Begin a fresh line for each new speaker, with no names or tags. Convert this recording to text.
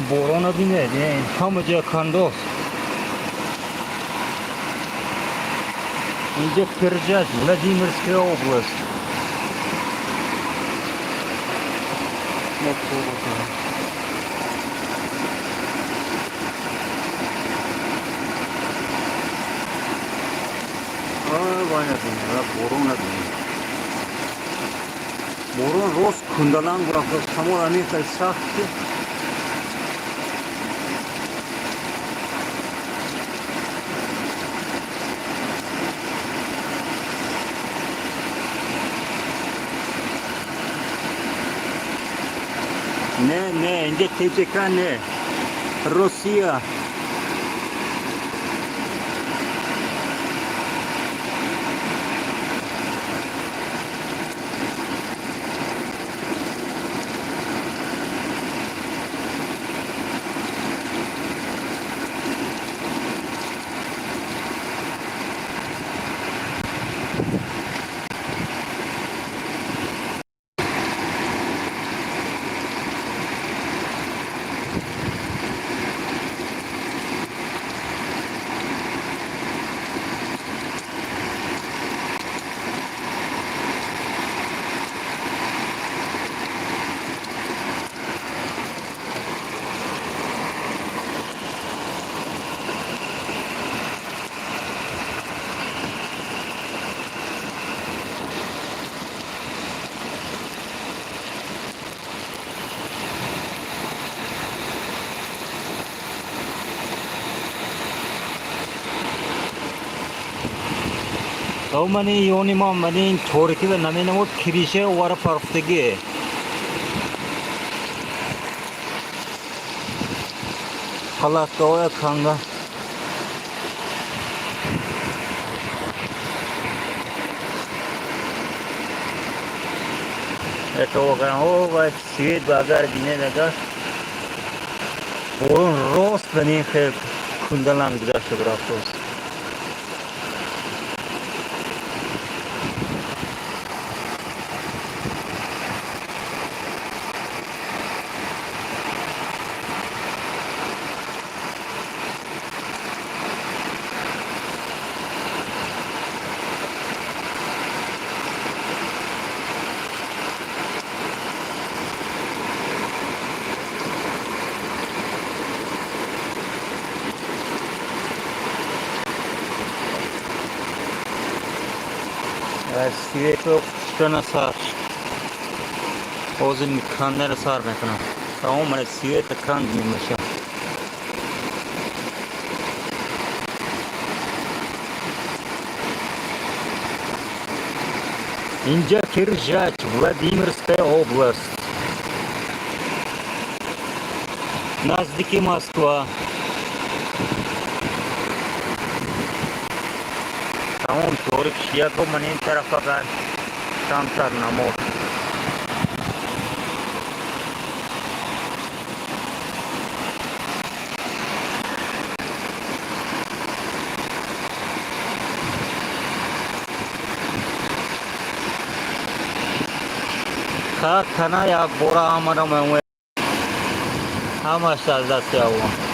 Борона бинед, ҳама ҷо кандост. Инҷа Киржач, Владимирская область. Борона бинед, борон рост кундаланг рафта, шамол ҳамин хел сахт ки. Не, не, инҷа ТЖК не, Россия. Мани ёни ма, мани торикӣ ва наменамуд, кириша вара парфтагӣ. Палаткаоя канда. Это о, свет ба агар бинед, агар борон рост ба нин хел кундаланг гузашта рафтост. Свето пуштана сар. Ҳозир кандаро сар мекунам. Тамом, мана света канд мемаша. Инҷа Киржач, Владимирская область. Наздики Москва. Тамом, торик шияко, ман ин тараф агар камтар намод. Тана як бора омадам, ҳамаш аз дасти Аллоҳ.